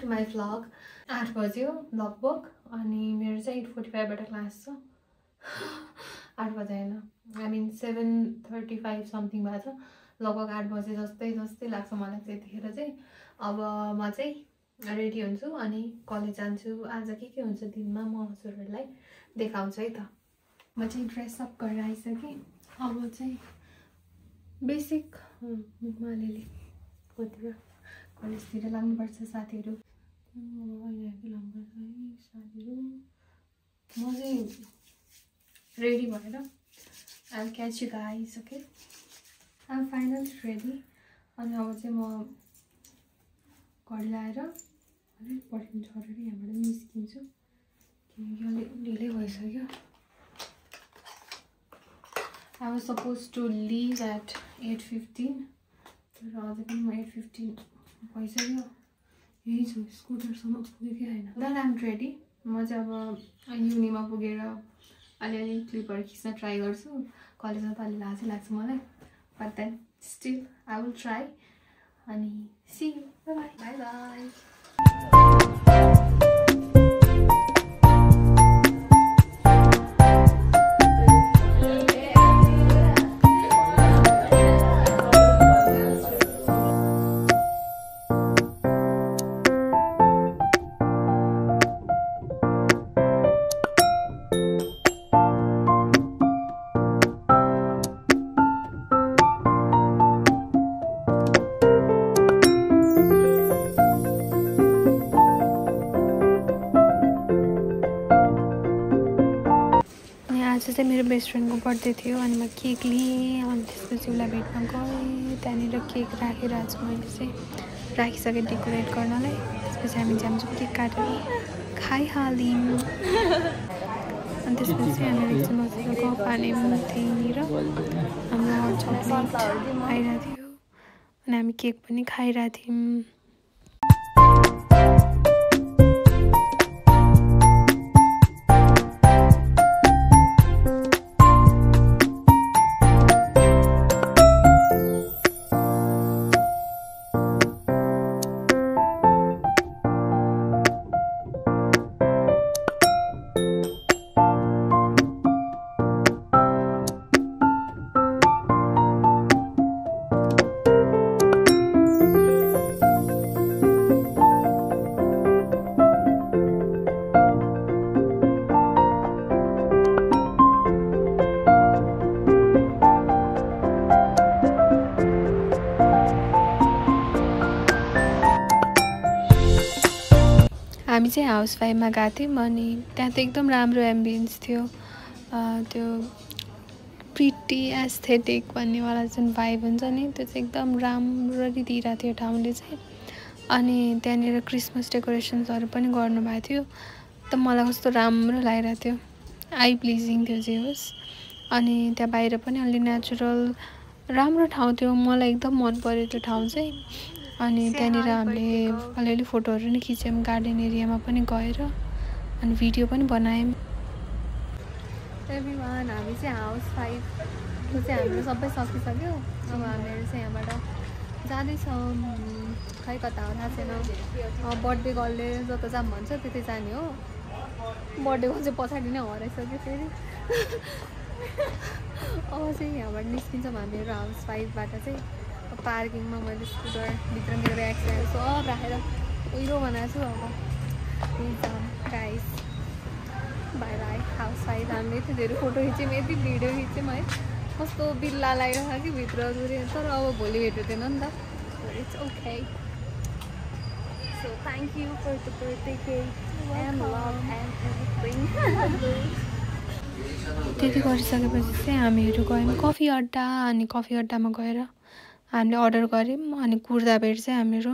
To my vlog 8 बज्यो लगभग अनि मेरो चाहिँ 8:45 बाट क्लास छ 8 बजे हैन आई मिन 7:35 समथिङ भएको छ लगभग 8 बजे जस्तै लाग्छ मलाई चाहिँ यतिखेर चाहिँ अब म चाहिँ रेडी हुन्छु अनि कलेज जान्छु आज के हुन्छ दिनमा म हजुरहरुलाई देखाउँछु है त म चाहिँ ड्रेस अप गरेर आइसके अब चाहिँ बेसिक मुखमा अलिअलि कतिबेर कलेजतिर लाग्नुपर्छ साथीहरु म चाहिँ रेडी भएर I'll catch you guys, okay? I'm finally ready. अनि अब चाहिँ म घर ल्याएर अलिक पर्खिनु छ अरे यहाँबाट निस्किन्छु किनकि अलिक ढिलै भइसक्यो I was supposed to leave at 8:15 तर अझै पनि म 8:15 भइसक्यो यही छु स्कुटरसम्म पुगेकै हैन Then I'm ready. म चाहिँ अब युनिमा पुगेर अलिअलि क्लिपहरु खिच्न ट्राई गर्छु कलेजमा त अलि लाजै लाग्छ मलाई but then still I will try अनि see you bye bye चाहिँ मेरो बेस्ट फ्रेन्डको बर्थडे थियो अनि म केक लिएँ अनि त्यसपछि उसलाई भेट्न गएँ त्यहाँनिर केक राखेर आज मैले चाहिँ राखिसकेँ डेकोरेट गर्नलाई त्यसपछि हामी जान्छौँ केक काटेर खाइहाल्यौँ अनि त्यसपछि हामी एकछिन बसेर गफ हाल्यौँ त्यहीँनिर हाम्रो चकलेट आइरहेको थियो अनि हामी केक पनि खाइरहेको थियौँ हामी चाहिँ हाउस 5 मा गएको थियौँ अनि त्यहाँ त एकदम राम्रो एम्बियन्स थियो त्यो प्रिटी एस्थेटिक भन्नेवाला जुन भाइब हुन्छ नि त्यो चाहिँ एकदम राम्ररी दिइरहेको थियो ठाउँले चाहिँ अनि त्यहाँनिर क्रिसमस डेकोरेसन्सहरू पनि गर्नुभएको थियो त मलाई कस्तो राम्रो लागिरहेको थियो आई प्लिजिङ थियो जे होस् अनि त्यहाँ बाहिर पनि अलि नेचुरल राम्रो ठाउँ थियो मलाई एकदम मन पर्यो त्यो ठाउँ चाहिँ अनि त्यहाँनिर हामीले अलिअलि फोटोहरू पनि खिच्यौँ गार्डन एरियामा पनि गएर अनि भिडियो पनि बनायौँ एभ्रीवान हामी चाहिँ हाउस 5 को चाहिँ हाम्रो सबै सकिसक्यो अब हामीहरू चाहिँ यहाँबाट जाँदैछौँ खै कता हो थाहा छैन बर्थडे गर्लले जता जाम भन्छ त्यतै जाने हो बर्थडे गर्ल चाहिँ पछाडि नै हराइसक्यो फेरि अब चाहिँ यहाँबाट निस्किन्छौँ हामीहरू हाउस 5 बाट चाहिँ पार्किङमा मैले स्कुटर भित्र मेरो ब्याग सब राखेर उहिरो बनाएको छु अब गाइस बाई बाई हाउस 5 हामीले यति धेरै फोटो खिच्यौँ यति भिडियो खिच्यौँ है कस्तो बिल्ला लागिरहेको छ कि भित्र दुरी तर अब भोलि भेट हुँदैन नि त it's okay so thank you for the birthday cake and love and everything त्यति गरिसकेपछि चाहिँ हामीहरू गयौँ कफी अड्डा अनि कफी अड्डामा गएर हामीले अर्डर गऱ्यौँ अनि कुर्दा बेर चाहिँ हामीहरू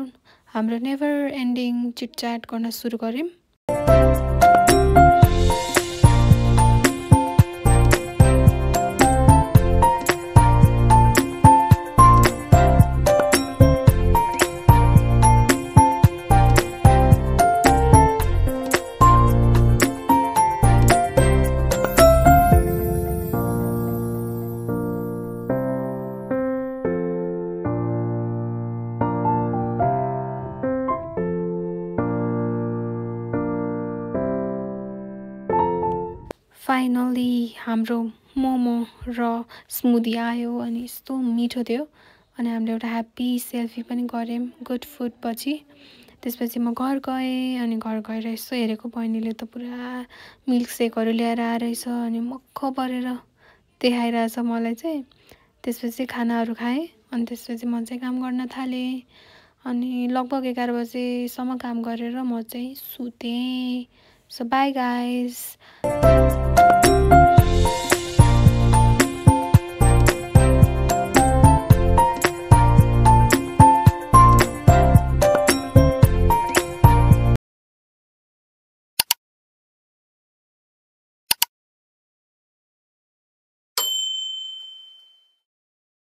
हाम्रो नेभर एन्डिङ चिटच्याट गर्न सुरु गऱ्यौँ फाइनली हाम्रो मोमो र स्मुदी आयो अनि यस्तो मिठो थियो अनि हामीले एउटा ह्याप्पी सेल्फी पनि गऱ्यौँ गुड फुड पछि। त्यसपछि म घर गएँ अनि घर गएर यसो हेरेको बहिनीले त पुरा मिल्क सेकहरू ल्याएर आएछ अनि मक्ख परेर देखाइरहेछ मलाई चाहिँ। त्यसपछि खानाहरू खाएँ अनि त्यसपछि म चाहिँ काम गर्न थालेँ अनि लगभग 11 बजेसम्म काम गरेर म चाहिँ सुतेँ। So by guys.